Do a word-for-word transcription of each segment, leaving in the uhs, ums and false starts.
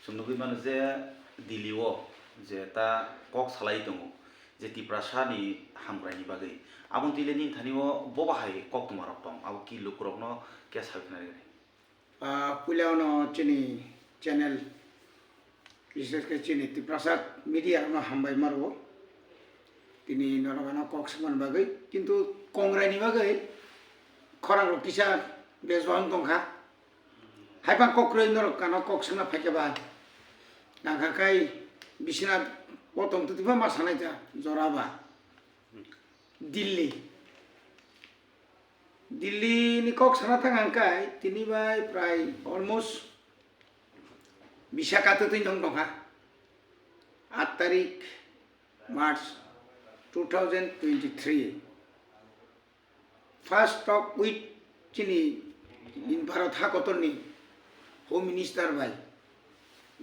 Chwng nugwi mano je Delhi o je ta kok salai tongo je Tiprasa ni hamkrai ni bagwi. Aboni twi le nini thani o bo bahai koktwma rok tong, abo ki lukurok no khe sai khna rwgwi. Ah, puila ono chini channel, bises khe chini Tiprasa media no hambai ma rwo. Tini norok ano kok swngmani bagwi, kintu kongrai ni bagwi khorang rok kisa bejwang tongkha. Haiphang kok kwrwi norok ano kok swngna phaikha ba. Nangkha kai bisina botong twtwi ma sanai ta jora ba. Delhi. Delhi ni kok sana thang ang kai tini bai prai almost bisa ka twtwi nong tongkha. Aat tarik March two thousand twenty-three. First talk with chini Bharat hakotorni Home Minister bai,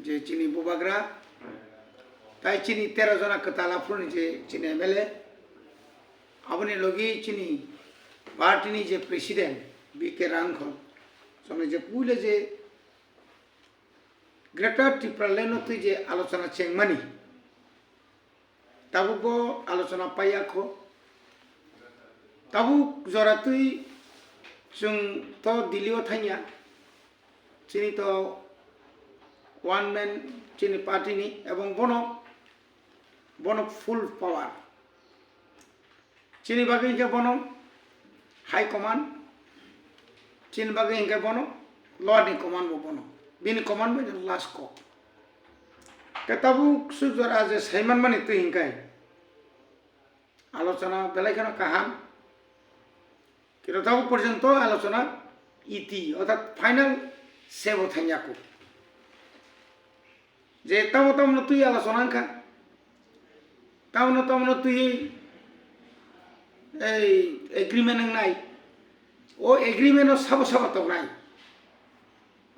je chini bubagra, tai chini tero jona kwtal aphuruni je chini M L A, aboni logi chini party ni je president B K Rangkhol, chwngno je puila je Greater Tipraland no twi je alochona chengmani, tabuk bo alochona paiya kho. Tabuk jora twi chwng to Delhi o thangya, chini to one man chini party ni, ebong bono, bono full power. Chini bagwi hinkhe bono high command, chini bagwi hinkhe bono lower ni command bo bono, bini command bai last kok. Khe tabuk sujor aje saiman mani twi hinkhe alochona belai kheno kaham. Kiro tabuk porjonto alochona iti, orthat final sebo thangya kok. Je tamo tamo no twi alochona wngkha, tamo no tamo no twi ei agreement wngnai, o agreement no sabo sabo tongnai.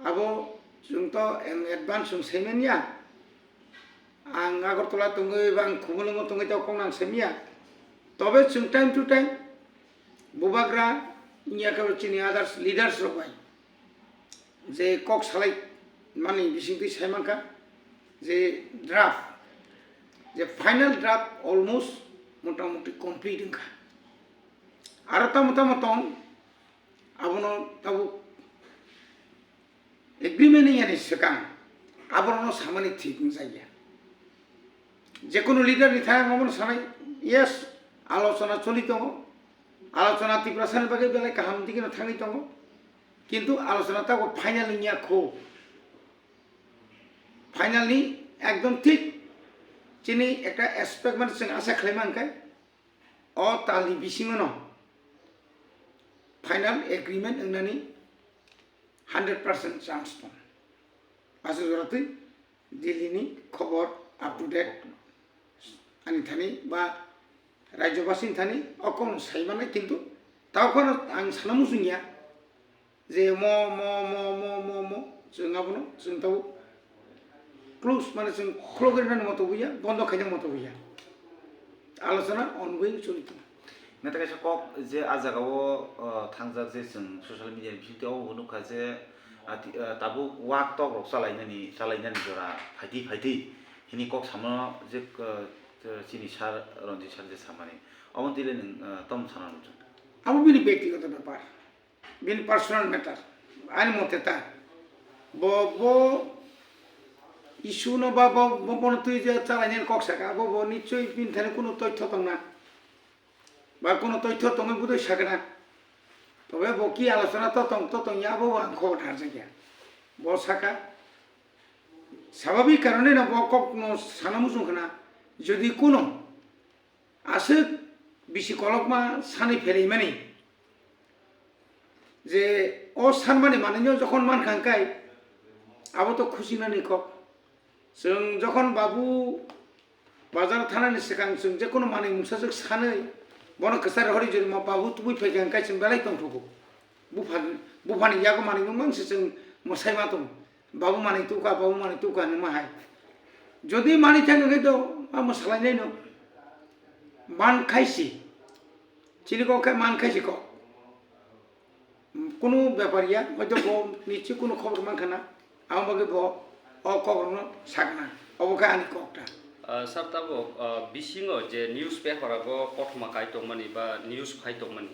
Abo chwng to in advance chwng saimanya. Ang Agartala tongwi ba ang Khumulwngo tongwi to kok nang saimanya. Tobe chwng time to time bubagra wngya khe chini others leaders rok bai je kok salai mani bisingtwi sai mankha je draft, je final draft almost motamoti complete wngkha. Aro tamo tamo tong abono tabuk agreement wngya ni swkang aborokno samani thik wngjakya. Jekunu leader ni thani ang omono sanai, yes, alochona choli tongo, alochona Tiprasa ni bagwi belai kaham digi no thangwi tongo, kintu alochona tabuk final wngya kho. Final ni ekdom thik chini ekta expect mani chwng asa khlaima hwnkhe o tal ni bisingo no final agreement wngnani hundred percent chance tong. Aswk jora twi Delhi ni khobor up to date ani thani ba rajyobasi ni thani o kokno sai mannai, kintu tao phano ang sana muchungya je mo, mo, mo, mo, mo, mo, chwng abono chwng tabuk close, mane chwng khulogwi rwnani moto buya, bondo khaina moto buya. Alochona ongoing choli tongo. Neta kaisa kok je a jaga o, o, thangjak je chwng social media ni bisingtwi obo bo nukha je, a, ti-, a, tabuk wak tok rok chalainani, chalainani jora phaitwi phaitwi hini kok samo je, o, chini sir Ranjit sir je samani. Obo twi le nwng, o, tamo sana rwchuk? Abo bini bektigoto bepar. Bini personal matter, ani mote ta. Bo, bo issue no ba bo, bo, bono twi je chalainani kok saka, abo bo nichoi bini thani kunu toithyo tongna. Ba kunu toithyo tongwi budoi sakna. Tobe bo ki alochona to tong, to tong ya, abo bo ang khobor narjakya. Bo saka, sababik karone no bo kok no sana muchung khna, jodi kunu aswk bisi kolokma sanwi phelaimani je o sanmani manwino jokhon mankha hwnkhe abo to khusinani kok. Chwng jokhon babu bazar thanani swkang chwng jekunu manwi mungsa swk sanwi bono kwchar rohorwi jodi ma babu tubui phaikha hwnkhe chwng belai tongthogo. Bupha, buphani yago manwi mungmang se chwng mwsai ma tongo. Babu manwi tukha, babu manwi tukha hinwi ma hai. Jodi manwi thang hwnkhe to a mwsalainaino man khaisi. Chini kok khe man khaisi kok. Kunu bepar ya, hoito bo nichi kunu khobor mankha na. Amo bagwi bo o kokrokno sakna, obo khe ani kokta. Ah, sir, tabuk, ah, bisingo je newspaper o kothoma kai tongmani ba news phai tongmani,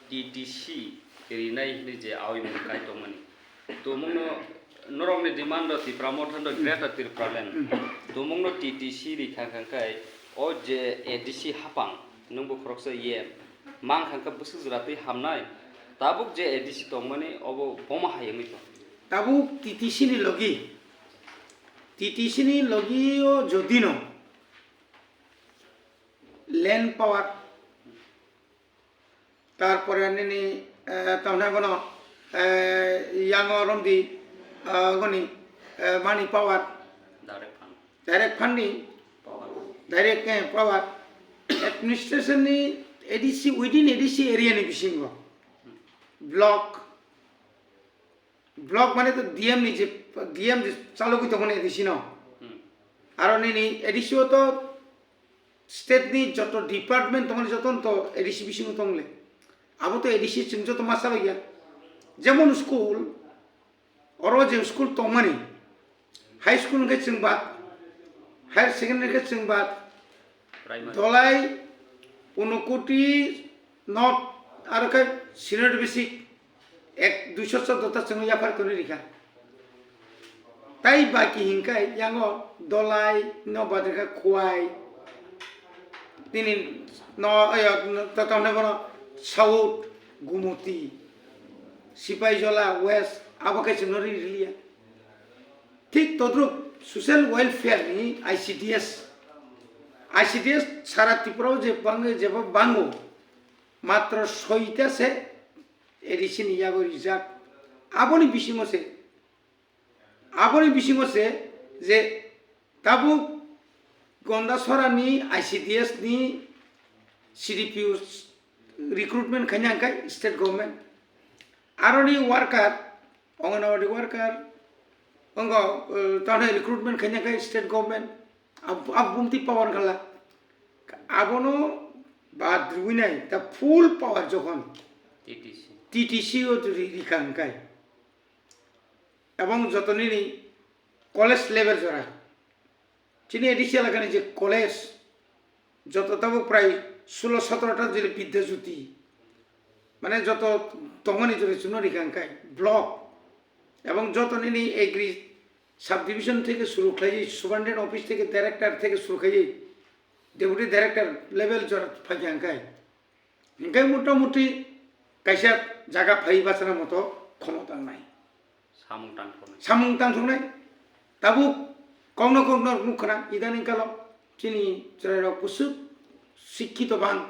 T T C rinai hinwi je awimung kai tongmani, tumungno norokni demand o Tipra Motha no Greater Tipraland tumungno T T C ri kha kha khe o je A D C hapang nwngbo khoroksa E M mang kha khe bwswk jora twi hamnai, tabuk je A D C tongmani obo boma hai wngwi tong. Tabuk T T C ni logi, T T C ni logi o jodi no land power, tarpore nini, eh, tamni bono, eh, yango romdi, eh, goni, eh, money power, Direct fund. Direct fund ni, Power. Direct, eh, power, administration ni A D C, within A D C area ni bisingo, block, block mane to D M ni je, D M je chalogwi tongmani A D C no. Hmm. Aro nini A D C o to state ni joto department tongmani joto no to A D C bisingo tongle. Abo to A D C chwng joto ma chalogya. Jemon school, oro je school tongmani, high school hwnkhe chwng bad, higher secondary khe chwng bad, Primary. Dolai, Unokoti, North, aro khe senior basic, ek, duiso chordo ta chwngno yaphar toni rikha. Tai baki hinkai yango Dolai, no badrikha Khowai, tini no, ayo, to tamne bono South, Gumoti, Sipaijola, West, abo khe chwngno ri riliya. Thik todrup social welfare ni I C D S, I C D S sara Tripura o je bang-, jeba bango, matro soita se A D C ni yago rijak. Aboni bisingo se, aboni bisingo se je tabuk Gondasora ni I C D S ni C D P O recruitment khaina hwnkhe state government. Aroni worker, Anganwadi worker, ongo, eh, tamo recruitment khaina khe state government, ab-, ab bumti power khala. Abono bad rwinai, ta full power jokhon T T C. T T C o ri-, rikha hwnkhe. Ebong joto nini college level jora. Chini A D C elakani je college, joto tabuk prai sulo sotoro ta je Bidya Jyoti, mane joto tongmani jora chwngno rikha hwnkhe block, ebong joto nini agri subdivision theke suru khlaiwi, superintendent office theke director theke suru khlaiwi, deputy director level jora phaikha hwnkhe. Hingke motamuti kaisa jaga phai bachana moto khomota wngnai. Samung tangthoknai. Samung tangthoknai. Tabuk kokno kokno nukkhna idaning kalo chini chwrairok bwswk sikkito bang.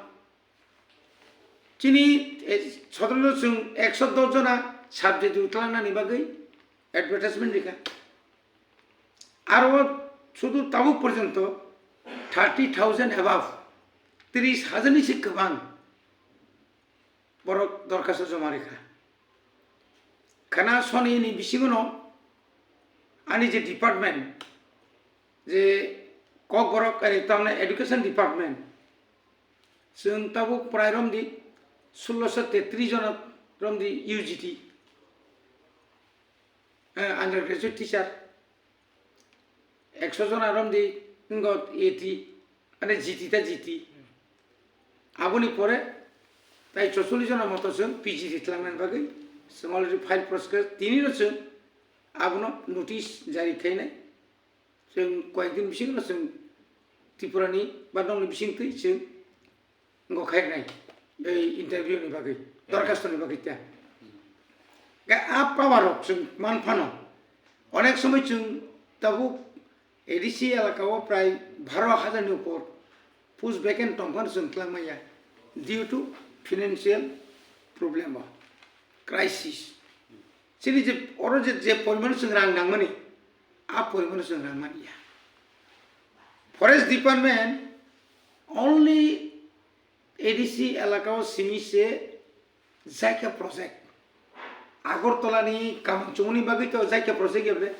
Chini, eh, sodrono chwng ekso dos jona subject twlangnani bagwi advertisement rikha. Aro sudu tabuk porjonto thirty thousand above, tris hajar ni se kwbang borok dorkhasto joma rikha. Khana soni ni bisingo no ani je department, je Kokborok, eh, tamni education department, chwng tabuk prai romdi sulosho tetris jona romdi U G T, eh, undergraduate teacher. Ekso jona romdi wngkha A T, mane G T ta G T. Aboni pore tai chorchollish jona moto chwng P G T twlangnani bagwi chwng already file process khe, tinino chwng abono notice jari khainai. Chwng koyekdin bisingno chwng Tripurani ba nokni bisingtwi chwng wngkha khainai, ei interview ni bagwi, dorkhasto ni bagwi ta. Ga a power rok chwng man phano, onek somoi chwng tabuk A D C elaka o prai baro hajar ni upor post vacant tong phano chwng twlang maya due to financial problem o, crisis. Chini je oro je, je poriman chwng rang nangmani, a poriman chwng rang manya. Forest Department only A D C elaka o simi se Jaika project. Agartala ni kamung chumuni bagwi to Jaika project ya bre.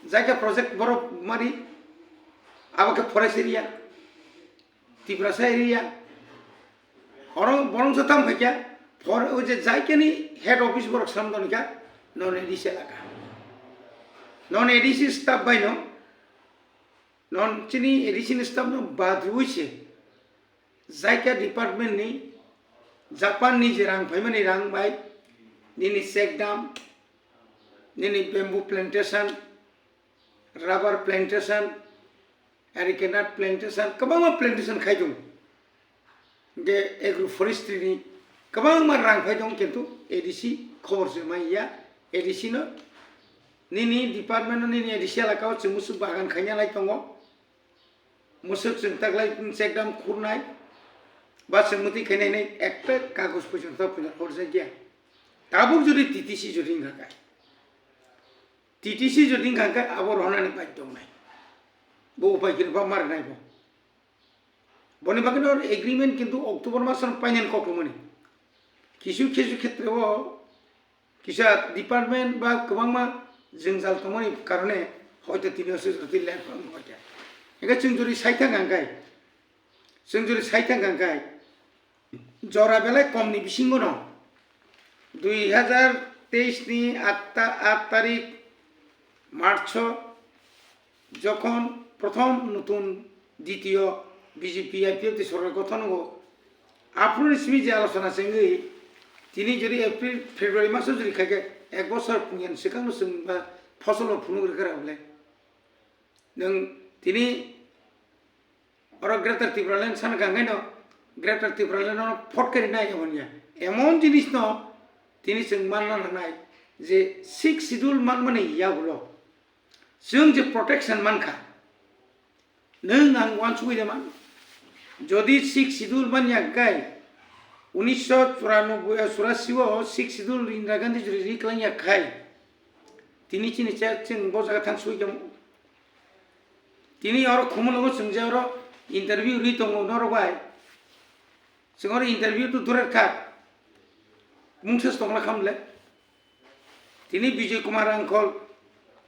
Jaika project borok mari abo khe forest area, Tiprasa area. Oro borok se tam khaikya, for o je Jaika ni head office borok sam don kha, non A D C elaka. Non A D C staff bai no, non chini A D C ni staff no bad rwi se, Jaika department ni Japan ni je rang phaimani rang bai, nini check dam, nini bamboo plantation, rubber plantation, areca nut plantation, kwbangma plantation khai tongo. Hingke agroforestry ni kwbangma rang phai tongo, kintu A D C khobor se mai ya. A D C no nini department no nini A D C elaka o chwng musuk bagan khaina lai tongo. Musuk chwng taklai check dam khurnai, ba chwng mwtwi khainai hinwi ekta kagoj porjonto phina horjak ya. Tabuk jodi T T C jodi wngkha khe, T T C jodi wngkha khe abo rohornani baidhyo wngnai. Bo upai kwrwi ba ma rwnai bo. Boni bagwi no agreement kintu October maso no painani kok rwmani. Kisu kisu khetre o kisa department ba kwbangma jwngjal tongmani karone hoito tini o swijak twi len phang hoite. Hingke chwng jodi sai thang ang kai, chwng jodi sai thang ang kai, jora belai kom ni bisingo no dui hajar teis ni aat ta-, aat tarik March o jokhon prothom nutun ditiyo B J P I P F T sorkar gothon o, aphuru ni simi je alochona chengwi tini jodi April, February maso jodi khaikhe ek bosor pungyan swkang no chwng ba fosol bo phunuk rwkha rw le. Nwng tini oro Greater Tipraland sana kangkhe no Greater Tipraland no phot khe rinai emon ya. Emon jinis no tini chwng manna nangnai je Sixth Schedule manmani yagulo chwng je protection mankha, nwng ang uansugwi de man. Jodi Sixth Schedule manya kai, unisho churanobboi, eh, churasi o Sixth Schedule Indira Gandhi jodi ri kwlangya khai, tini chini che chwng bo jaga thang sui kamo. Tini oro Khumulwngo chwng je oro interview ri tongo norok bai. Chwng oro interview to durer thak. Mungsa tongla khamle. Tini Bijoy Kumar Rangkhol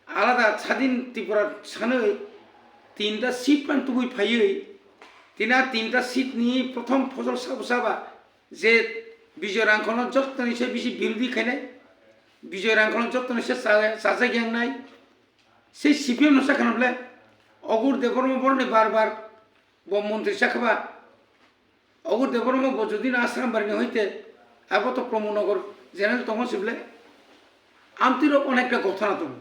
alada Sadin Tripura sanwi tinta seat pan tubui phaiwi, tini a tinta seat ni prothom phosol sabo saba je Bijoy Rangkholno jottoni se bisi birodhi khainai, Bijoy Rangkholno jottoni se cha-, chajak yangnai, se C P M no sakha no ble, Ogur Debbarma boroni bar bar bo montri sakha ba, Ogur Debbarma bo jodi no Asrambari ni hoite, abo to Pramod Nagar general tongo se ble. Amtwi rok onekta gothana tongo.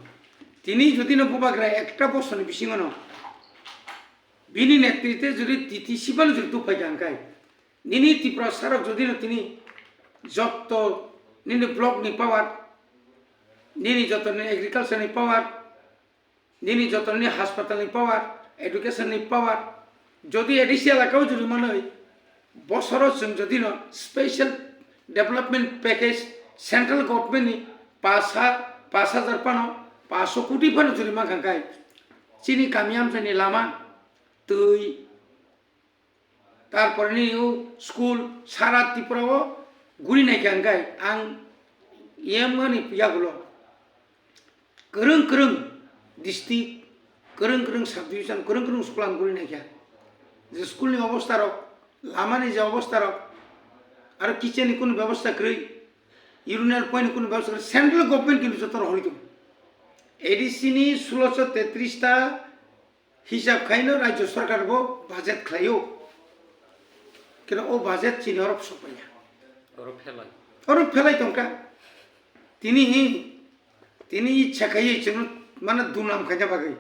Tini jodi no bubagra ekta bosor ni bisingo no bini netritwe jodi T T C phano jodi tuphai kha hwnkhe, nini Tiprasa rok jodi no tini jotto nini block ni power, nini jotto nini agriculture ni power, nini jotto nini hospital ni power, education ni power, jodi A D C elaka o jodi manwi bosoro chwng jodi no special development package central government ni pas ha-, pas hajar phano, paso koti phano jodi mankha hwnkhe, chini kami amchaini lama, twi, tarpore ni o school sara Tripura o guri naikha hwnkhe ang yemani yagulo kwrwng kwrwng district, kwrwng kwrwng subdivision, kwrwng kwrwng school ang guri naikha. Je school ni obostha rok, lama ni je obostha rok, aro kitchen ni kunu bebosta kwrwi, urinal point ni kunu bebosta kwrwi, central government kintu joto rohorwi tongo. A D C ni sulosho tetris ta hisab khaino rajyo sarkar bo budget khlaio. Kino o budget chini oro sokpaiya. Oro phelai. Oro phelai tongkha. Tini hi, tini ichha khaiwi chwngno mano dunam khaina bagwi.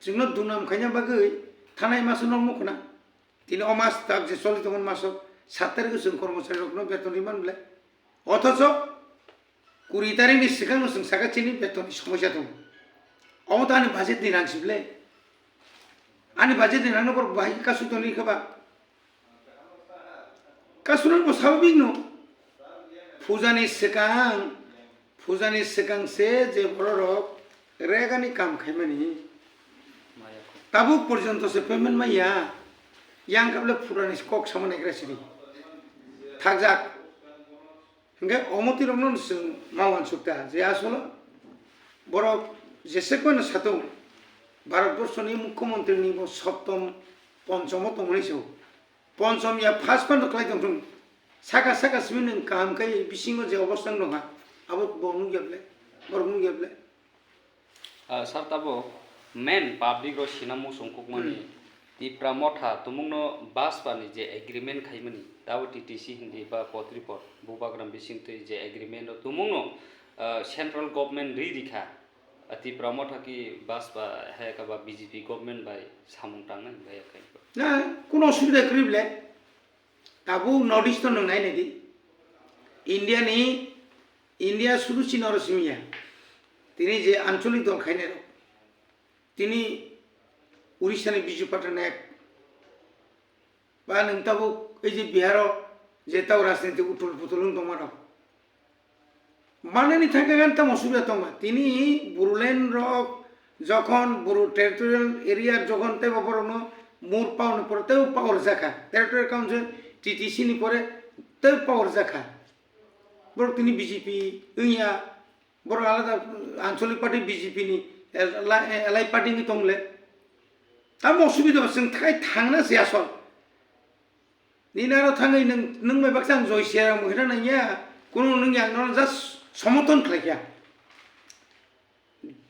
Chwngno dunam khaina bagwi thanai maso nokmo khna. Tini o mas tak je choli tongmani maso sat tarikh o chwng kormochari rokno beton ri man ble. Othocho kuri tarikh ni swkang no chwng saka chini beton ni somosya tongo. Omo to ani budget ni rang si ble. Ani budget ni rang no borok bahai khe kasui tongwi kha ba. Kasui no bo sababik no. Puja ni swkang, puja ni swkang se je borok rok rega ni kam khaimani. Tabuk porjonto se payment maya. Yang kable pura ni kok sama naigra sidi. Thakjak. Hingke omo twi rokno chwng ma uansuk ta je asolo borok jese koino satung Bharat borso ni mukhyamantri ni bo soptom ponchomo tongmani se o. Ponchom ya first phano khlai tong thung. Saka saka simi nwng kaham khe bisingo je obostha wng tongkha abo bo nukya ble, borok nukya ble. Ah, sir, tabuk main public rok sina muchung kukmani Hmm. Tipra Motha tumungno Bajpa ni je agreement khaimani, tabuk T T C hindi ba Patripot Bubagram bisingtwi je agreement o tumungno, ah, central government ri rikha, ah, Tipra Motha ki Bajpa hai ka ba B J P government bai samung tangnai bai khe. Na, kuno osubida kwrwi bwle. Tabuk North East no nwng nai nai di. India ni, India sudu chini oro simi ya. Tini je ancholik dol khainai rok. Tini Orissa ni Biju Patnaik. Ba nwng tabuk ei je Bihar o je tabuk rajniti uthul puthul wng tongma rok. Manani thangkhe gan tamo subida tongma. Tini Bodoland rok jokhon Bodo territorial area jokhon teibo borokno mur pauni pore teibo power jakha. Territorial Council T T C ni pore teibo power jakha. Borok tini B J P wngya, borok alada ancholik party B J P ni, L-, L-, L I party ni tongle. Tamo subida chwng thai thangna se asol. Nini aro thangwi nwng, nwng bai baksa ang Joy Siaram hwnna nangya, kunu nwng yang nono just somothon khlaikha.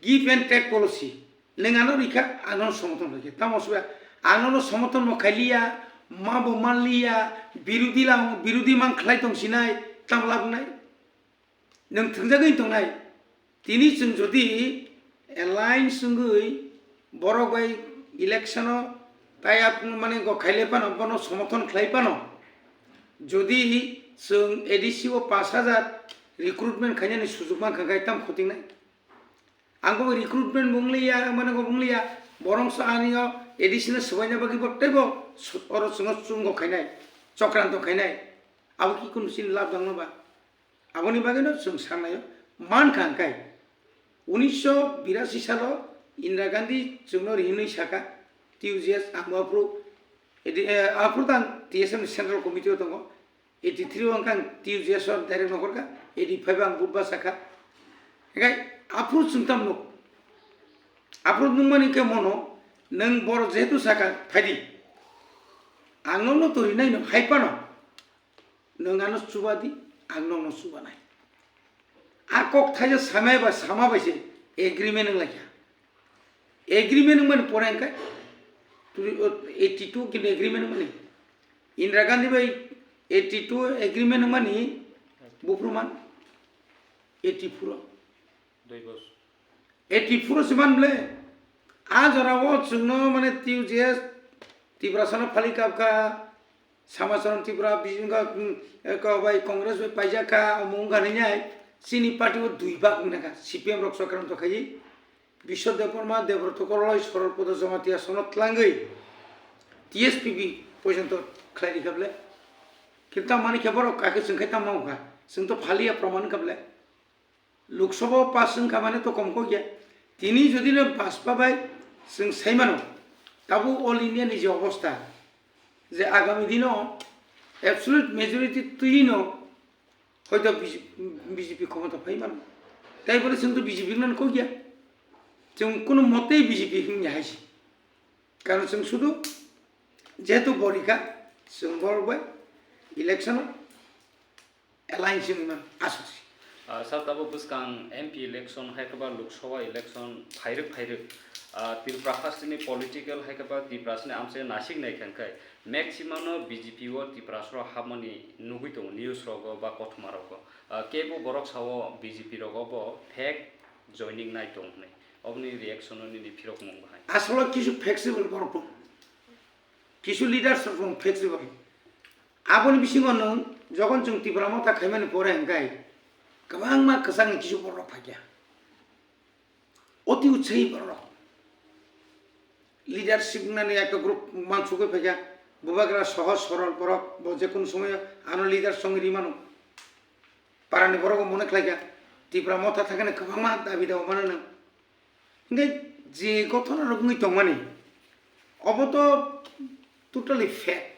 Give and take policy. Nwng ano rikha, ang nono somothon khlaikha. Tamo swiya, ang nono somothon bo khailiya, ma bo manliya, birodhi lang, birodhi mang khlai tong sinai, tamo lab wngnai? Nwng thwngjagwi tongnai. Tini chwng jodi alliance wngwi borok bai election o tie up mane go khaile phano, bono somothon khlai phano, jodi chwng A D C o pash hajar recruitment khainani sujuk mankha khe tam khotingnai. Ang bo recruitment bo wngliya, mane go wngliya, borok sa ani o A D C no swbaina bagwi bo teibo su-, oro chwngno chungo khainai, chokranto khainai. Abo ki kunu chini lab dangno ba? Aboni bagwino chwng sanai mankha hwnkhe, unisho birasi salo Indira Gandhi chwngno ri hwnwi sakha, T U J S ang aphuru, edi-, eh, aphuru tang T S F ni Central Committee o tongo, eighty three o wngkha ang T U J S o direct nokhorkha, eighty five o ang Budhbar sakha. Hwnkhe aphuru chwng tamo nuk, aphuru nukmani khe mono, nwng boro jehetu sakha, phaidi, ang nokno to rinai no, hai phano. Nwng ano chuba di, ang nokno chubanai. A kok thaisa samai ba sama bai se agreement wng laikha. Agreement wngmani pore hwnkhe twi-, o, eighty two kini agreement wngmani. Indira Gandhi bai eighty two agreement wngmani buphuru man eighty four o. Dui bos. Eighty four o se man ble. A jora o chwngno mane T U J S Tiprasa no phali kap kha, Samacharan Tripura bisingo, mm, eko bai Congress bai paijak kha, omo wngkha hinwi chini party o dui bak wngna kha, C P M rok chokranto khaiwi Biswa Debbarma, Debrata Korloi, Sorol Pada Jamatia sono tlangwi T S P B porjonto khlai rikha ble. Kintu tamani khe borok kake chwng khai tamo wngkha, chwng to phaliya proman wngkha ble. Lok Sabha o pass wngkha mane to kom kok ya. Tini jodi no Bajpa bai chwng sai mano, tabuk All India ni je obostha, je agami dino absolute majority twi no hoito B J P, B J P khomota phai mano. Tai bole chwng to B J P nang kok ya. Chwng kuno motei B J P hwnya hai se. Karon chwng sudu jehetu borikha, chwng borok bai election o alliance wngwi mano, aswk se. Ah, sir, tabuk bwskang M P election, hai khe ba Lok Sabha election phairwk phairwk, ah, Tripura hasteni political hai khe ba Tiprasani amchai nasik nai kha hwnkhe maximum no B J P o Tiprasarok hapmani nugwi tongo news rogo ba kothoma rogo. Ah, kebo borok sao B J P rogo bo fake joining nai tong hwnwi. Oboni reaction o nini phirokmung bahai? Asolo kisu flexible borok tong. Kisu leaders rok tong flexible. Aboni bisingo nwng jokhon chwng Tipra Motha khaimani pore hwnkhe kwbangma kwchangni kisu borok phaikha. Oti utsahi borok. Leadership wngnani ekta group mansugwi phaikha. Bubagra sohoj sorol borok, bo jekunu somoyo ano leader songwi rimano. Parani borok bo mone khlaikha, Tipra Motha thangkhani kwbangma dabi dawa mano nwng. Hingke je gothona rok wngwi tongmani, obo to totally fake.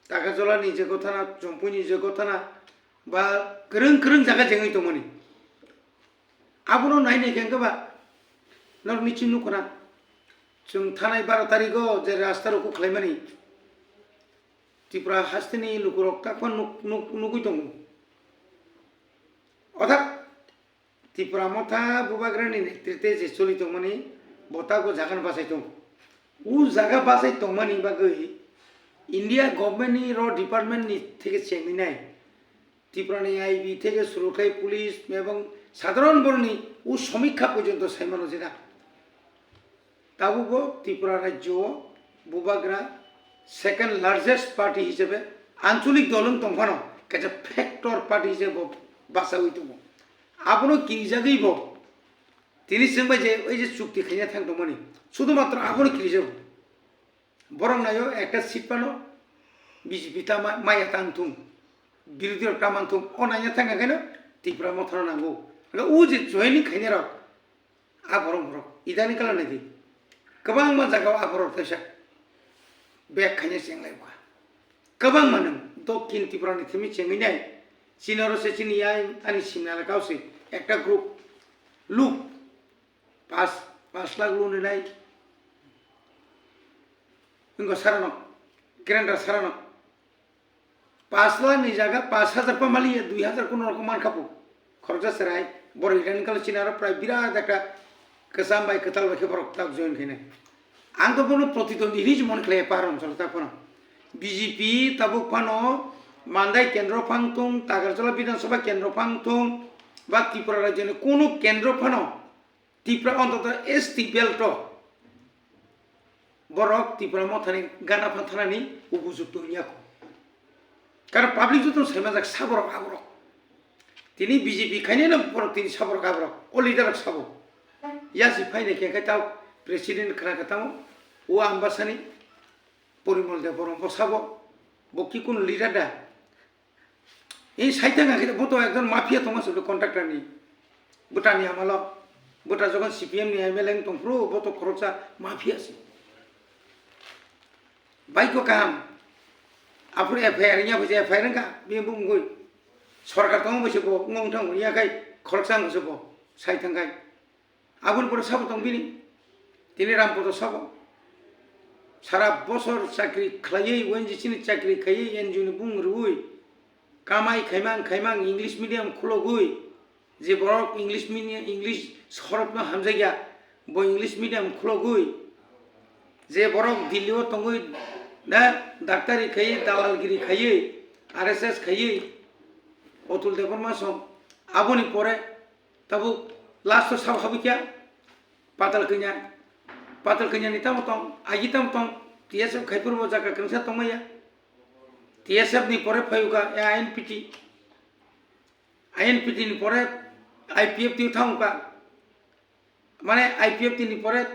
Takarjala ni je gothana, Jompui ni je gothana, ba kwrwng kwrwng jaga je wngwi tongmani. Abono nai nai khe hwnkhe ba norok nichi nukho na. Chwng thanai baro tarikh o je rasta rok khlaimani, Tripura hasteni lukurok takma nuk-, nuk-, nugwi tongo. Orthat Tipra Motha Bubagrani netrite je choli tongmani, bo tabuk jagan bachai tongo. O jaga bachai tongmani bagwi India government ni ro department ni theke chengwi nai. Tripura ni I B theke suru khlai police ebong sadharon boroni o somikha porjonto saimano jena. Tabukbo Tripura rajyo o Bubagra second largest party hisabe ancholik dol wng tongphano kaisa factor party hisabe bo bachaui tongo. Abono kirijagwi bo tini chwng bai je oi je chukti khaina thang tongmani, sudhumatro abono kirijago. Borok naio ekta seat phano B J P ta ma-, maya tang thung, birodhi rok ta man thung, o naina thang khe no Tipra Motha no nango. Hwnkhe o je joining khainai rok, a borok borok idani kala naidi. Kwbangma jaga o a borok teisa bag khaina chenglai bwkha. Kwbangma nwng Dokhin Tripura ni thimi chengwi nai. Chini oro se chini yang ani simna elaka o se ekta group luk pas, pas lakh loan rinai. Wngkha sarano, calendar sarano. Pas lakh ni jaga pas hajar pa maliya, dui hajar kono rokom mankha po. Khoroksa serai, borok rinai kalo chini aro prai birat ekta kwcham bai kwtal bai khe borok tak join khainai. Ang to bono protidwandi hinwi se mone khlai ya, par oncolo tak phano. B J P tabuk phano Mandai kendro phang thung, Tagarjala Bidhan Sabha kendro phang thung, ba Tripura rajyoni kunu kendro phano Tripura ontoto S T belt o borok Tipra Mothani gana phan thanani upojukto wngya kho. Karon public joto saimajak saborok aborok. Tini B J P khainai no borok tini saborok aborok. O leader rok sabo. Yasi phainai khe khai tao president khna khe tamo o Ambasani Porimol Debbarma bo sabo. Bo ki kun leader da? Ei saitang khe bo to ekjon mafia tongma se contractor ni. Bwtani amalo. Bwta jokhon C P M ni M L A wng tongphuru bo to khoroksa mafia se. Baiko kaham. Aphuru F I R wngya bo je F I R wngkha, bini bumungwi. Sorkar tongo bo se bo, wngwng thang wngya khai, khoroksa wngkha se bo, sai thang khai. Aboni pore sabo tong bini. Tini Rampodo sabo. Sara bosor chakri khlaiwi, O N G C ni chakri khaiwi, N G O ni bumung rwui, kamai khaimang khaimang English medium khulogwi, je borok English medium, English sorokno hamjakya, bo English medium khulogwi, je borok Delhi o tongwi na daktari khaiwi, dalalgiri khaiwi, R S S khaiwi, Atul Debbarma song, aboni pore tabuk last o sabo habikya Patal Kanya, Patal Kanya ni tamo tong, agi tamo tong, T S F khai phuru bo jaga kwrwngsa tongmaya, T S F ni pore phai uka I N P T. I N P T ni pore I P F T o thang kha. Mane I P F T ni pore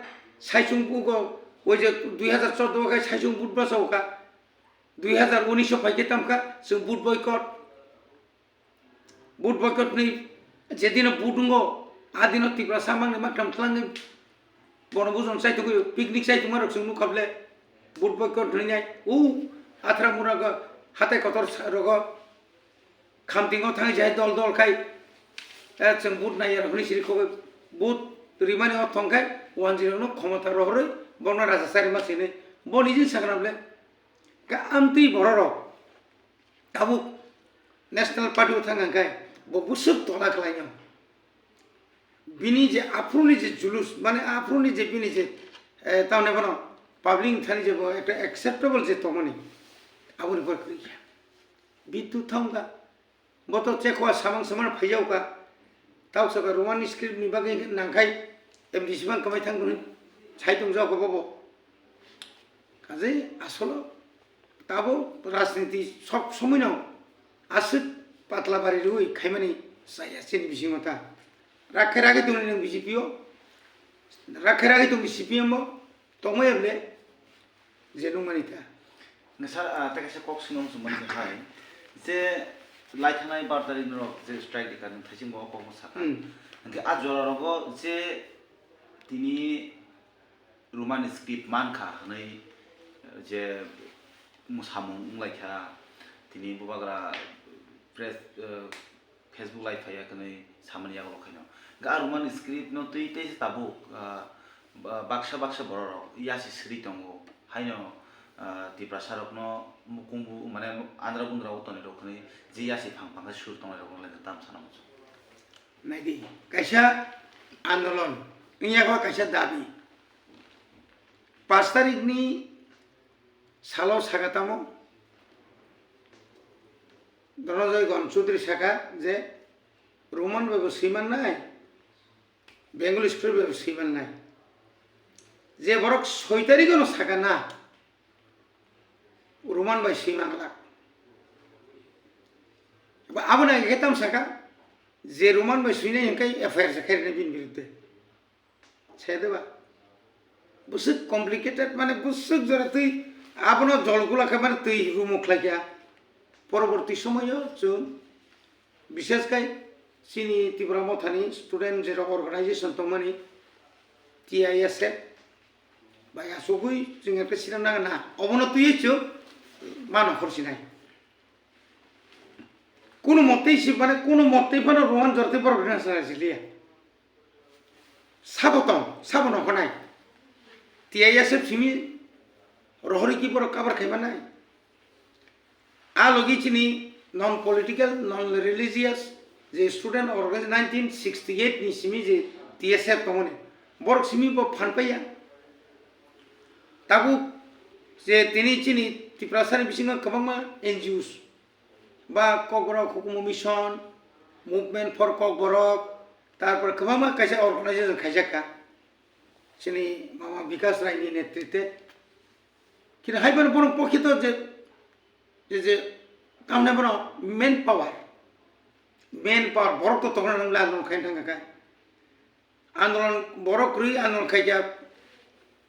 saichung bugo, oi je dui hajar chordo o khai saichung but basa o kha. Dui hajar unis o phai khe tam kha, chwng but boycott. But boycott ni je dino but wngo, a dino Tiprasa mangni maktham twlangwi bono bujon chai tongwi, picnic chai tongma rok chwng nukha ble. But boycott hwnwi nai, u Athra mura go hatai kotor sa-, rogo. Khamtingo thangwi jai dol dol khai, eh, chwng but naiya rok hwnwi siri khogwi, but rimani o thong khai, wanjwi rokno khomota rohorwi, bono raja charima sini, bo niji sakna ble, ka amtwi bororok tabuk National Party o thang khai, bo bwswk tola khlaino. Bini je aphuruni je julus, mane aphuruni je bini je, eh, tamni bono public ni thani je bo ekta acceptable je tongmani, aboni pore kwrwi kha. Bitu thangkha, bo to chekhoa samang samano phaiyao kha. Tao saka Roman script ni bagwi nangkhai M D C bang kwmai thang hwnwi sai tongjao kha bobo. Kaje asolo tabo rajniti sob somoino aswk patla bari rwi khaimani chaya chini bisingo ta. Rakhe ragwi tongni nwng B J P o, rakhe ragwi tongni C P M o, tongmaya ble je nungmani ta. Nge sir, ah, tei kaisa kok swngna muchung mani hai, je lai thanai bar tarik norok je strike di kanung thaising bo kok sakha. Hmm. Hwnkhe a jora rogo je tini Roman script mankha hwnwi, eh, je mwsamung wnglaikha, tini bubagra press, eh, Facebook live phaiya hwnwi samani yago rok khaino. Hwnkhe a Roman script no twi teisa tabuk, ah, ba-, baksa baksa borok rok yasi sri tongo. Haino, ah, Tiprasa rokno mukungbu mane andra gundra o tonwi rok hwnwi je yasi phang phang khe sur tongnai rok no tam sana muchung. Naidi, kaisa andolon, wngya kha kaisa dabi. Pash tarikni salo saka tamo, Dhananjay Gaon Chaudhary saka je Roman bai bo swiman nai, Bengali script bai bo swiman nai. Je borok soi tarikno saka na, Roman bai swiman lak. Ba abo na etam saka, je Roman bai swinai hingkai F I R se khairina bini biruddhe. Sede ba? Bwswk complicated, mane bwswk jora twi abono jol gula khe mane twi rumo khlai kha. Poroborti somoyo chwng bishesh khai chini Tipra Mothani student jera organization tongmani T I S F bai asugwi chwng ekta sinam nang na obono twi chwng mano khorsinai. Kuno mottei si mane kuno mottei phano Roman jorti borok rina sa siliya. Sabo tong, sabo no honai. T I S F simi rohori ki borok cover khai manai. A logi chini non political, non religious je student organization nineteen sixty-eight ni simi je T S F tongmani. Borok simi bo phan paiya. Tabuk je tini chini Tiprasani bisingo kwbangma N G Os ba Kokborok Hukumu Mission, Movement for Kokborok, tarpor kwbangma kaisa organization khaijak kha. Chini mama Bikas Rai ni netrite. Kini hai bono bono pokito je, je, je, tamne bono main power. Main power, borok to tokna nang la nang khain thang kha. Andolon borok kwrwi andolon khaijak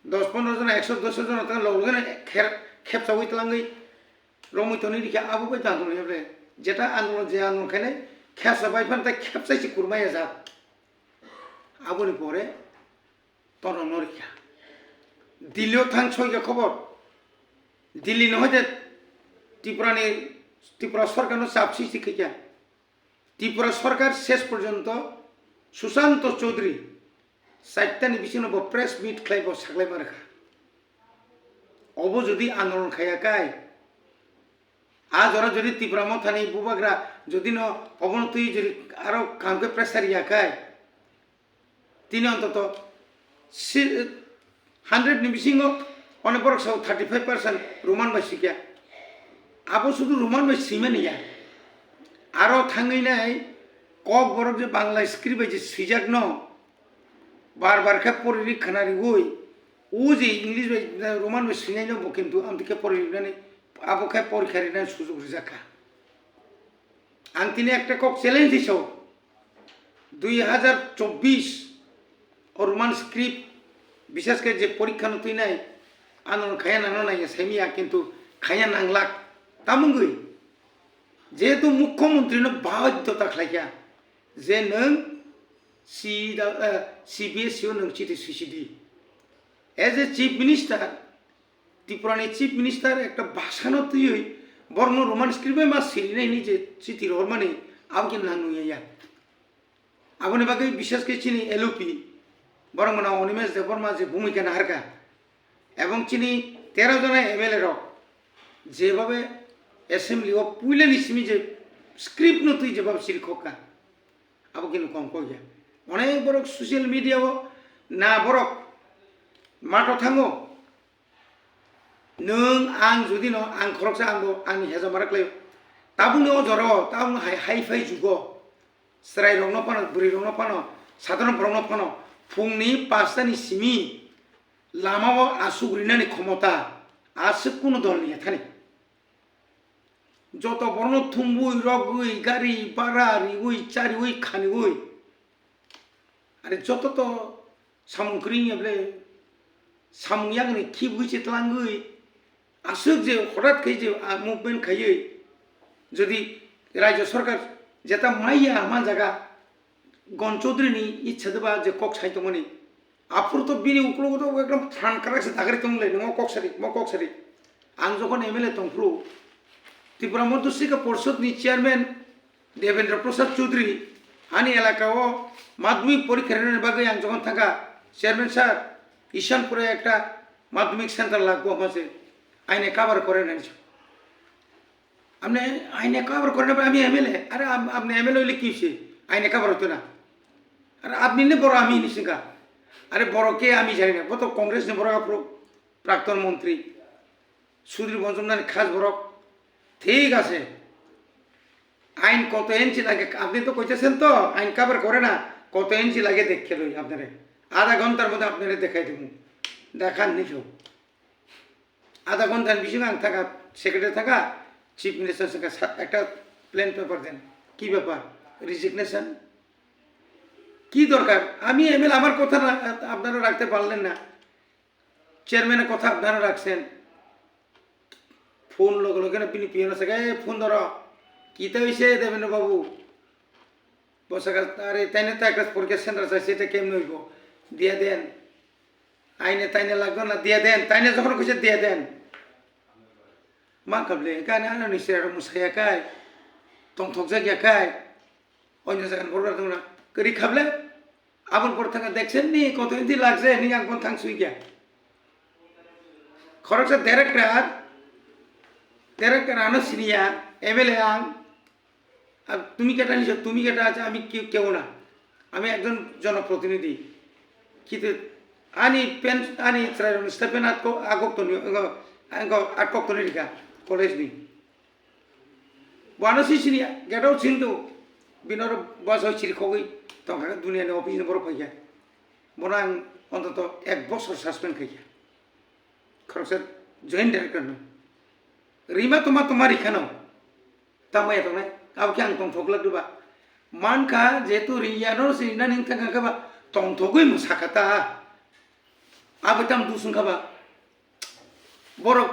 dos pondro jona, ekso dos jona tang log logene kher-, khepsawi twlangwi romwi toni rikha abo bai tang tongni bre. Jeta andolon je andolon khainai khepsa bai phan ta khepsai se kurmaya jak. Aboni pore tono no rikha. Delhi o thang soikha khobor. Delhi no hoite Tripura ni, Tripura sorkar no chap sristi khaikha. Tripura sorkar ses porjonto Sushanto Chaudhary chaitani bisingo bo press meet khlai bo saklai ma rwkha. Obo jodi andolon khaya kai, a jora jodi Tipra Mothani bubagra jodi no obono twi jodi aro kaham khe pressure ya kai, tini ontoto si-, hundred ni bisingo onek borok sao thirty five percent Roman bai sikya. Abo sudu Roman bai simani ya. Aro thangwi nai Kokborok je Bangla script bai je swijak no bar bar khe pori ri khna riwi, o je English bai Roman bai swinai no bo kintu amtwi khe pori rinani abo khe porikha rinani sujuk rijak kha. Ang tini ekta kok challenge di sao. Dui hazar chobbish o Roman script, bishesh khe je porikha no twinai, ano khaya nangno nai saimiya, kintu khaya nanglak. Tamungwi, jehetu mukhyamantri no baidhyota khlaikha je nwng C, eh, C B S E o nwng chiti swisidi. As a chief minister, Tripura ni chief minister ekta bhasha no twiwi borok no Roman script bai ma sirinai hinwi je chiti rohormani abo khe nang nungya ya. Aboni bagwi bishesh khe chini L O P borok mano Animesh Debbarma je bhumika naharkha ebong chini tero jona M L A rok jebhabe assembly o puilani simi je script no twi jebhabe sirikhokha abo khe no kom kokya. Onek borok social media o na borok mato thango. Nwng ang jodi no ang khoroksa ang bo ani heja mara khlaio. Tabukni o jora o tabukni hai, hai phai jugo. Chwrai rokno phano, bwrwi rokno phano, sadharon borokno phano phungni pasta ni simi lama o aswk rinani khomota aswk kunu dol ni ya thani. Joto borokno thumbui, rogwi, gari bhara riwi, chariwi, khaniwi. Are joto to samung kwrwi wngya ble, samung yakni khibwi se twlangwi, aswk je hotat khai je, ah, movement khaiwi, jodi rajya sarkar jeta maiya man jaga, Gon Chaudhary ni ichha deba je kok sai tongmani, aphuru to bini uklogo to ekdom phan kwrak se dagari tong le, nongo kok sari, mo kok sari. Ang jokhon M L A tongphuru, Tripura Madhya Sikha Porishod ni chairman Devendra Prasad Chaudhary ani elaka o madhyamik porikha rinani bagwi ang jokhon thangkha, "Chairman sir, Ishanpura ekta madhyamik center lagbo, hamse aine cover kore nai." Amne aine cover kore na, ami M L A, are am-, amne M L A hoile ki hoise? Aine cover hoito na. Are apni ne borok ami hini singkha. Are borok ke ami jani na. Bo to Congress ni borok aphuru prakton montri. Sudri Bonchomnani khas borok. Thik ase. Ain koto inchi lage, apni to koichasen to, ain cover kore na, koto inchi lage dekhe loi apnare. Adha ghontar moddhe apnare dekhai dimu. Dekhan ni kho. Adha ghontar bisingo ang thaka, secretary thaka, chief minister saka sa-, ekta plain paper den. Ki bepar? Resignation? কি দরকার? আমি এমএলএ, আমার কথা রা-, আপনারা রাখতে পারলেন না। চেয়ারম্যানের কথা আপনারা রাখছেন। ফোন লগে লগে না, পিনি পিয়ন আছে, "এই ফোন ধরো, কিতা হইছে দেবেন্দ্র বাবু?" বসে গেল, "আরে, তাই না তো একটা পরীক্ষা সেন্টার চাইছে, এটা কেমনে হইব? দিয়ে দেন।" আইনে তাইনে লাগতো না, দিয়ে দেন। তাইনে যখন কইছে, "দিয়ে দেন।" Ma kable, kani ano ni sera musaya kai, tongthok jak ya kai, onyo jagan borok tong na, kari kable, abon por thang deksen ni, koto inti lagse ni, ang pon thang sui kya. Khoroksa director, director ano siniya, M L A ang, আর তুমি কেটা নিছো? তুমি কেটা আছে? আমি কি-, কেউ না, আমি একজন জনপ্রতিনিধি। কিন্তু আনি পেন, আনি ত্রায়ন স্টেপেন আটকো, আগক তো নিও, এগো, এগো আটকক তো নিরিকা, কলেজ নি। Bono si sini, গেটাও চিনতো, বিনর বয়স হয়ে চির খগই, তখন দুনিয়া নিয়ে অফিস নম্বর পাইয়া। Bono ang অন্তত এক বছর সাসপেন্ড খাইয়া। খরচের জয়েন্ট ডাইরেক্টর নয়। রিমা তোমার, তোমার এখানেও। Tamo ya tongnai, abo khe ang tongthok glak diba? Mankha, jehetu ringya no sini na ning thang kha ba, tongthogwi mwsa kha ta. Abo tam dusung kha ba. Borok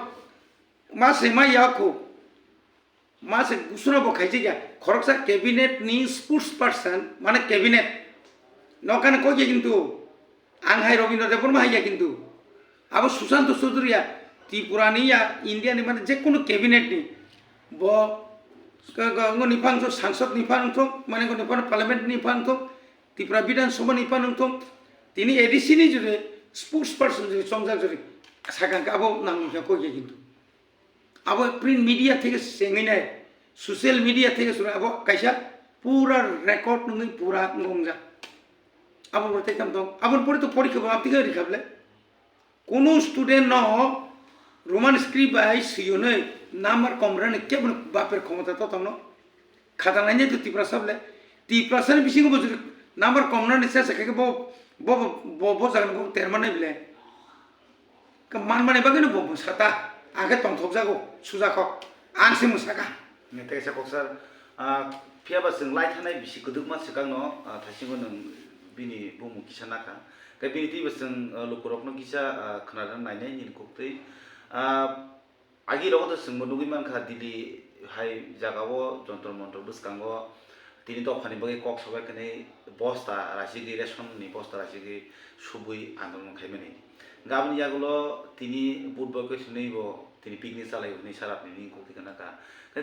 ma se ma ya khu. Ma se gusuna bo khaijak ya. Khoroksa cabinet ni spokesperson, mane cabinet. Nokani kok ya kintu. Ang hai Robindra Debbarma hai ya kintu. Abo Sushanta Chowdhury ya, Tripura ni ya, India ni mane je kono cabinet ni. Bo, ko, ko, ngo ni phang so sangsad ni phang thok, mane ngo ni phang parliament ni phang thok, Tripura Bidhan Sabha ni phang thok, tini A D C ni jure spokesperson jure chongjak jure sakang ka abo nang ya kok ya kintu. Abo print media theke sengwi nai, social media theke sura abo kaisa pura record nungwi pura ngongjak. Abo bo tei kam tong, aboni pore to porikha bo abtike rikha ble. Kono student no Roman script bai swiyonwi number kom rani kebo baper khomota to tongno. Khata nainai to Tiprasa ble. Tiprasa ni bisingo bo jodi number kom rani se se khe bo, bo, bo, bo, bo jaga ni bo terma nai ble. Ka manmani bagwi no bo mwsa ta, ang khe tongthok jago, suja kok, ang se mwsa kha. Ni tei sa kok sir, ah, phiya ba chwng lai thanai bisi kwdwkma swkang no, ah, thaisingo nwng bini bumung kisa nakha. Khe bini twi bo chwng, ah, lukurok no kisa, ah, khna rwna nainai nini kok twi. Ah, agi rogo to chwng bo nugwi mankha Delhi hai jaga o Jantar Mantar bwskango tini dophani bagwi kok sobai khenwi bosta rachigwi, ration ni bosta rachigwi subui andolon khaimani. Gaboni yagulo tini vote bai kwthwnwi bo tini picnic chalai hwnwi sarapni nini kok twi khna kha.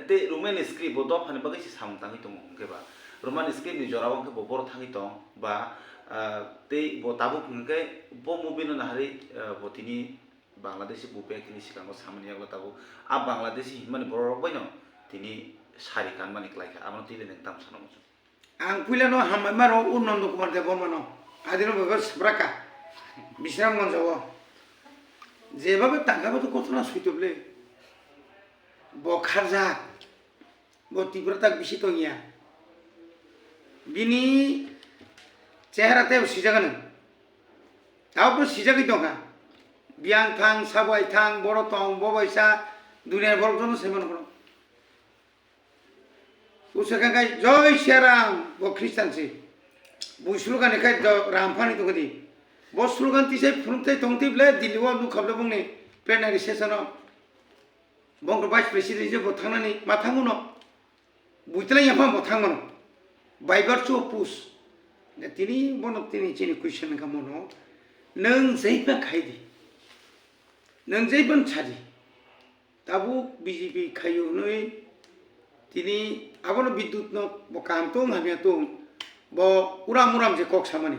Tei Roman script bo dophani bagwi se samung tangwi tongo hwnkhe ba Roman script ni jora o hwnkhe bo borok thangwi tong ba, ah, tei bo tabuk hwnkhe bo movie no naharwi, ah, bo tini Bangladeshi buphai khe ni swkango samani yagulo tabuk a Bangladeshi hinmani borok rok bai no tini sari kanmani kwlai kha, abono twi le nwng tamo sana muchung. Ang puila no hambai ma rw o Nondo Kumar Debbarma no, adino bebak swbrak kha Bisramganj o. Jeba be tangka bo to kothona suitable. Bo kharjak. Bo Tripura tak bisi tongya. Bini chehara tei sijagano. Tabukno sijagwi tongkha. Biyang thang, sabai thang, boro tong, bo baisa, duniya borok jono sai mano bono. Usakha khai, "Joi Siya Ram," bo Christian se. Bo slogan khai do Ram phani tongdi. Bo slogan tisai phunuktai tongtwi ble Delhi o nukha ble bongni plenary session o. Bongkha vice president je bo thangnani ma thanguno. Buitwlai yapha bo thangmano. By virtue of post. Na tini bono tini chini question ka mono. Nwng jaiba khai di. Nwng jaiba sadi. Tabuk B J P khayo hwnwi tini abono bidut no bo kaham tong hamya tong. Bo uram uram je kok samani.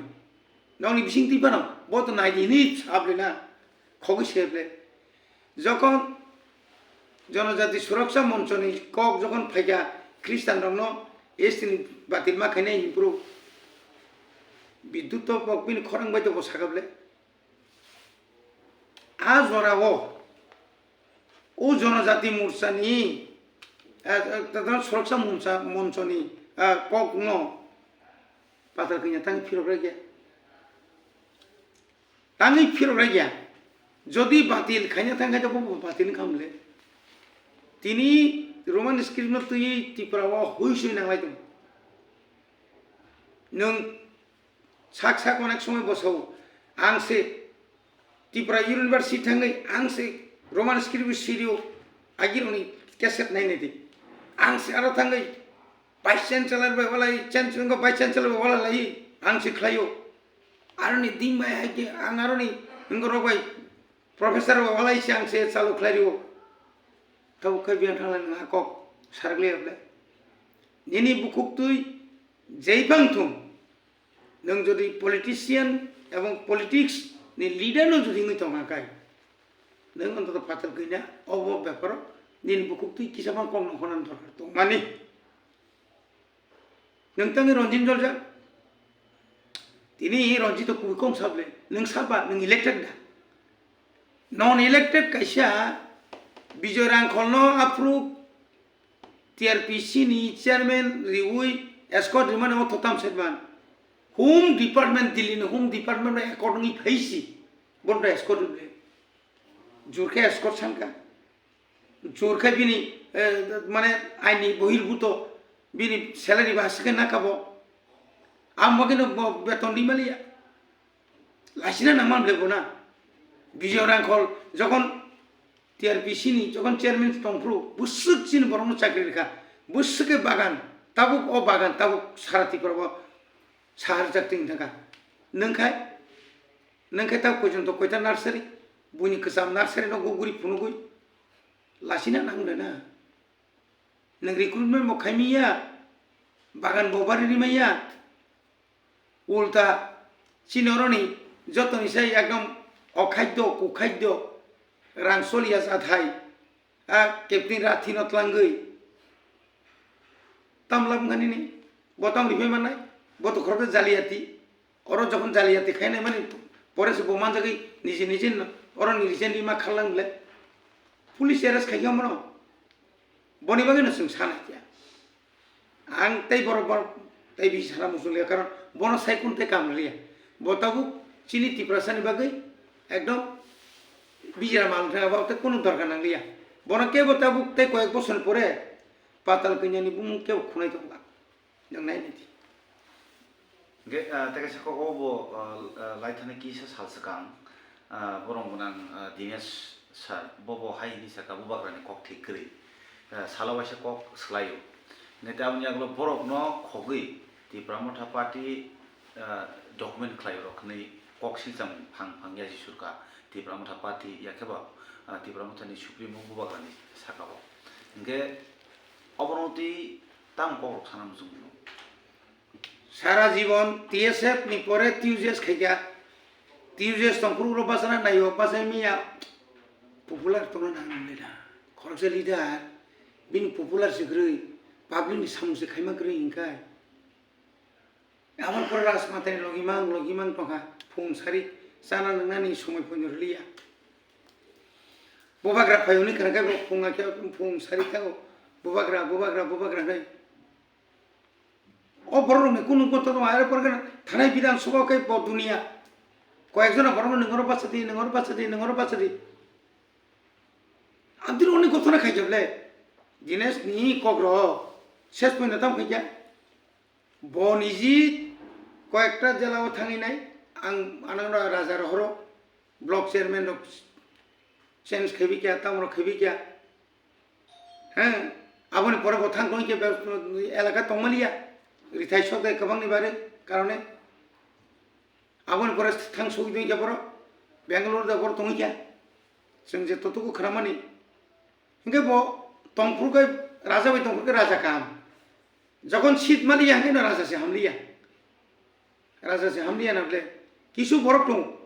Nokni bising twi phano bo to nai di hwnwi sablina. Khogwi seble. Jokhon Jonojati Suraksa Monchoni kok jokhon phaikha Khristanrokno S T ni batil ma khainai hinphuru Bidyut to bo bini khorang bai to bo sakable. A jora o, o Jonojati Morcha ni, eh, eh, tadon Soroksa Moncha, Moncho ni, eh, kok no Patal Kanya tang phirok ragya. Tangwi phirok raiya. Jodi batil khaina thang khe, bo batil wngkha mole. Tini Roman script no twiwi Tripura o hui sui nanglai tongo. Nwng sak sak onek somoi bosao, ang se Tripura University thangwi ang se Roman script sirio, agironi cassette nai nai di. Ang se aro thangwi Vice Chancellor bai walai, Chancellor, Vice Chancellor bai walai lai, ang se khlaio. Aroni ding bai hai khe ang aroni wngkha rok bai professor bai walai se ang se chalu khlai rio. Tabuk khe biyang thangla nwng a kok sarikle able. Nini bukhuk twi jai bang thung. Nwng jodi politician ebong politics ni leader no jodi wngwi tongkha kai, nwng ontoto phatar kwi na obo beparo nini bukhuk twi kisa bang kok no hwnna dorkar tongmani. Nwng tangwi Ranjit Joljak? Tini Ranjit to kubui kong sable. Nwng saba, nwng elected da? Non elected kaisa Bijoy Rangkhol no aphuru T R P C ni chairman riwi escort rimani o thotam setman. Home department, Delhi ni home department no accord wngwi phaisi. Bono escort rible. Jur khe escort sanka. Jur khe bini, eh, mane aini bohirbuto bini salary ba aswk khe naka bo. Ang bagwi no bo beton ri maliya. Laisina nangma bole bo na. Bijoy Rangkhol jokhon T R P C ni jokhon chairman tongphuru bwswk chini borokno chakri rikha. Bwswk khe bagan, tabuk o bagan, tabuk sara Tripura o sahar jak twi thangkha. Nwng khai, nwng khai tabuk pojonto koita nursery, buini kwcham nursery no guguri phunugwi. Lasina nang le na. Nwng recruitment bo khaimaya, bagan bo bari rimaya. Ulta chini oroni jotoni sai ekdom okhaddo, kukhaddo, rang soliya jathai, a captain rathi no tlangwi. Tam lab wngkha nini, bo tamo ripai mannai, bo to khoroksa jaliyati. Oro jokhon jaliyati khainai mani pore se bo manjagwi niji niji no, oro ni recently ma kharlang bole. Police arrest khaikha omono. Boni bagwi no chwng sana kya. Ang tei borok, borok tei bisi sana muchung liya, karon bono sai kun tei kam liya. Bo tabuk chini Tiprasa ni bagwi ekdom bijra mang thang, abo tei kunu dorkar nang liya. Bono kebo tabuk tei koyek bosor pore Patal Kanya ni bumung kebo khunai tongla. Nwng nai nai di. Ge, ah, tei kaisa kok o bo, ah, ah, laithani kisa sal swkang, ah, borok gwnang, ah, Dinesh sir, bo bo hai hwnwi saka, bubagrani kok thik kwrwi. Ah, salo waisa kok swlaio. Hwnkhe tei aboni yagulo borokno khogwi Tipra Motha Party, ah, document khlaio rok hwnwi kok silcham phang phang yaji surka Tipra Motha Party, yakheba, ah, Tipra Mothani Supremo bubagrani saka o. Hwnkhe obono twi tamo kokrok sana muchung mano. Sara jibon T S F ni pore T U J S khaikha. T U J S tongphuru ulo bachana naio, bachai miya popular tongna nang nang le da. Khoroksa leader, bini popular se kwrwi, public ni samung se khaima kwrwi hwnkhai. Aboni pore Rajmata ni logi mang, logi mang tongkha, phung sari chana nwngnani somoi poino rwliya. Bubagra phai hwnwi khna khe bo phung hakhe phung sari thango, bubagra, bubagra, bubagra hwnwi. O borok rokni kunu gotto tong, are porkhe thanai Bidhan Sabha khe bo duniya. Koyek jona borok no ningoro bachadi, ningoro bachadi, ningoro bachadi. Abdi rokni gotto na khaijak le. Dinesh ni kok rok ses poina tam khaikya. Bo niji koyekta jela o thangwi nai, ang anang raja rohoro, block chairman rok change khaibikya, tamo rok khaibikya. He, aboni pore bo thang tongkhe elaka tongmaliya, rithai sokdai kwbangni bare karone. Aboni pore thang sogwi tongkhe borok Bangalore da borok tongkha. Chwng je totogo khwnamani. Hinkhe bo tongphuru khe raja bai tongphuru khe raja kaham. Jokhon seat maliya hinkhe no raja se hamliya. Raja se hamliya na bole kisu borok tongo.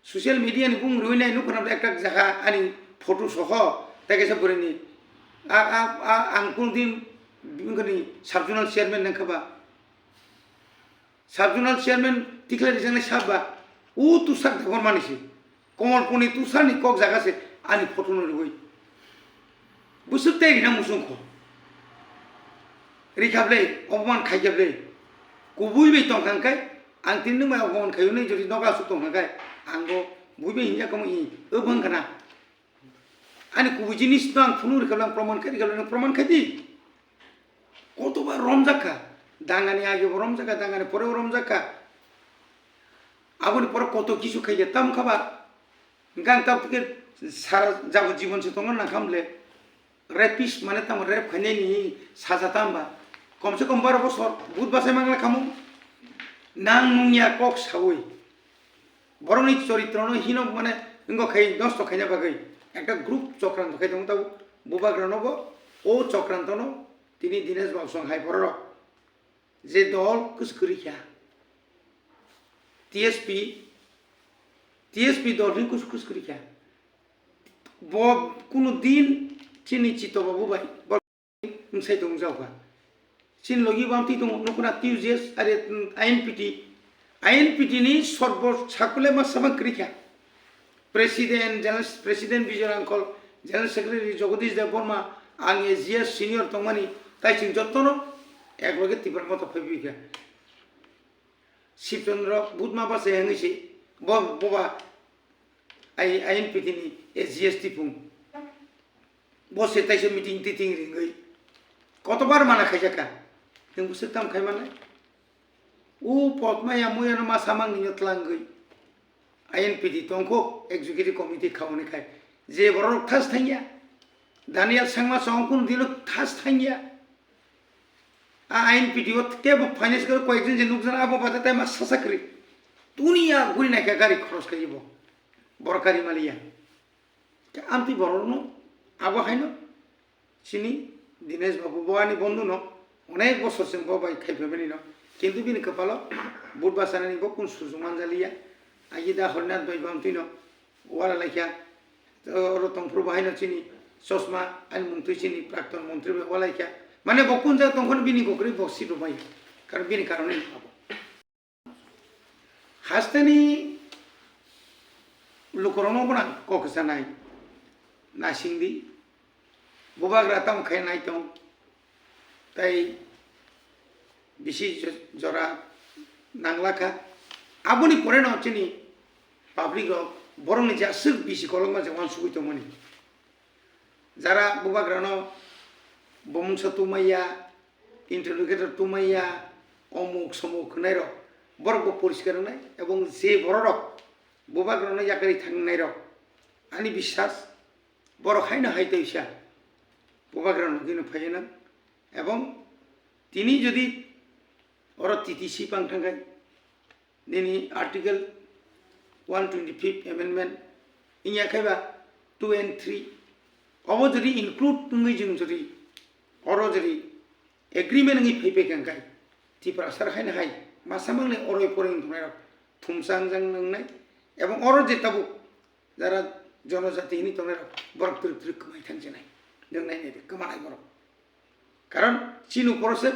Social media ni bung rwinai nukha na ekta jaga ani photo soho tei kaisa bwrwini a, a, a, ang kunu din bini sub zonal chairman nangkha ba. Sub zonal chairman tikhlai rijaknai sab ba, o Tushar Debbarma ni se. Komolpur ni Tushar ni kok jaga se ani photo no rwui. Bwswk tei rina muchung kho. Rikha ble, oboman khai khe ble. Kubui bai tong kha hwn khe, ang tini nwng bai oboman khai hwnwi jodi nogo aswk tong kha hwn khe, ang bo bui bai hinya kamo i, o bwng khna. Ani kubui jinis no ang phunuk rikha ble, ang proman khai rikha ble, nwng proman khai di. Kotoba romjak kha, dangani age bo romjak kha, dangani pore bo romjak kha. Aboni pore koto kisu khai khe, tam kha ba. Hwnkhe ang tabuk khe sara jabo jibon se tongna nang kha mle. Rapist mane tamo rape khainai ni saja tam ba. Kom se kom baro bosor, but bachai mangla khamu. Nang nungya kok saui. Borokni choritrono hino mane wngkha khai nosto khaina bagwi ekta group chokranto khai tongo tabuk. Bubagrano bo o chokrantono tini Dinesh Babu song hai bororok je dol kwchwk kwrwi kha, T S P, T S P dol hwnwi kwchwk kwrwi kha. Bo kunu din chini Chito Babu bai bo bwsai tong jak kha. Chini logi bo amtwi tongo, nukuna T U J S, are, mm, I N P T. I N P T ni sorbo sakule ma sama kwrwi kha. President, General, President Bijoy Rangkhol, General Secretary Jagadish Debbarma, ang A G S senior tongmani, tai chwng jotono ek loge Tipra Motha phaibi kha. Sibchandra Budma bachai hwnwi se, bo, boba I, I N P T ni A G S tipung. Bo se taisa meeting titing ringwi. Kotobar mana khaijak kha. Nwng bwswk tam khai manai? O potma ya moyano ma samang nino tlangwi. I N P T tongkho executive committee khauni khai. Je borok thas thangya. Daniel Sangma song kun dino thas thangya. A I N P T o tebo finance khe koyekjon je nukjana abo bade tai ma sasa kwrwi. Tuni ya guri naikha gari khoros khai bo. Borok gari maliya. Khe amtwi borokno abo haino chini Dinesh Babu bo ani bondhu no onek bosor chwng bo bai khai phaimani no. Kintu bini kwpalo but bachanani bo kun sujuk manjaliya. Agi da Harinath bai bo amtwi no wala laikha. Oro tongphuru bo haino chini chosma ani mungtwi chini prakton montri bai wala laikha. Mane bo kun jaga tongkhon bini gokri bo sito bai. Karon bini karon ni abo. Hasteni lukurokno bono kok sanai, naisingdi, bubagra tamo khe nai tong, tei bisi jo-, jora nanglakha. Aboni poreno chini public rok borokni je aswk bisi kolokma je uansugui tongmani. Jara bubagrano bomungsa tumaiya, interrogator tumaiya, omuk somuk hwnairok, borokbo poriskar wngnai, ebong je bororok bubagrano yakarwi thangnairok, ani biswas borok haino hai toisa bubagrano gino phaiwi nang, ebong tini jodi oro T T C pang thangkhai, nini Article one twenty-fifth Amendment wngya khe ba two and three obo jodi include wngwi jwng jodi oro jodi agreement wngwi phaipai kha hwnkhe Tiprasa rok haino hai masa mangni oroi poroi wng tongnai rok thumsa wngjak wngnai ebong oro je tabuk jara jonojati hini tongnai rok borok twrwk twrwk kwmai thang chinai nwng nai nai de kwmanai borok. Karon chini uporo se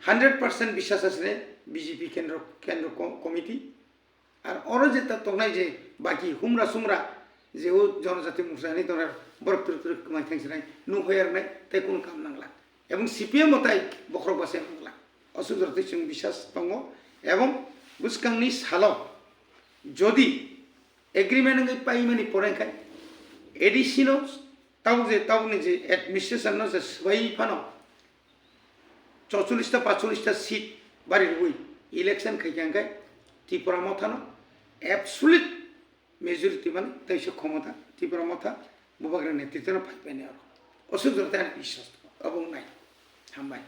hundred percent biswas asle B J P kendro, kendro ko-, committee. Ar oro je ta tongnai je baki humra sumra je o jonojati mursa hinwi tongnai borok twrwk twrwk kwmai thang sinai nuhoi arnai tei kunu kam nangla. Ebong C P M o tai bokhorok bachai mangla. Aswk jora twi chwng biswas tongo. Ebong bwskangni salo jodi agreement wngwi paimani pore khai A D C no tabuk je, tabukni je administration no je swbaiwi phano chocholish ta pacholish ta seat bari rwui election khai kha hwnkhe Tipra Motha no absolute majority mani teisa khomota Tipra Motha bubagra netritwo no phai paini oro. Aswk jora tei ani biswas tongo. Obo wngnai. Hambai.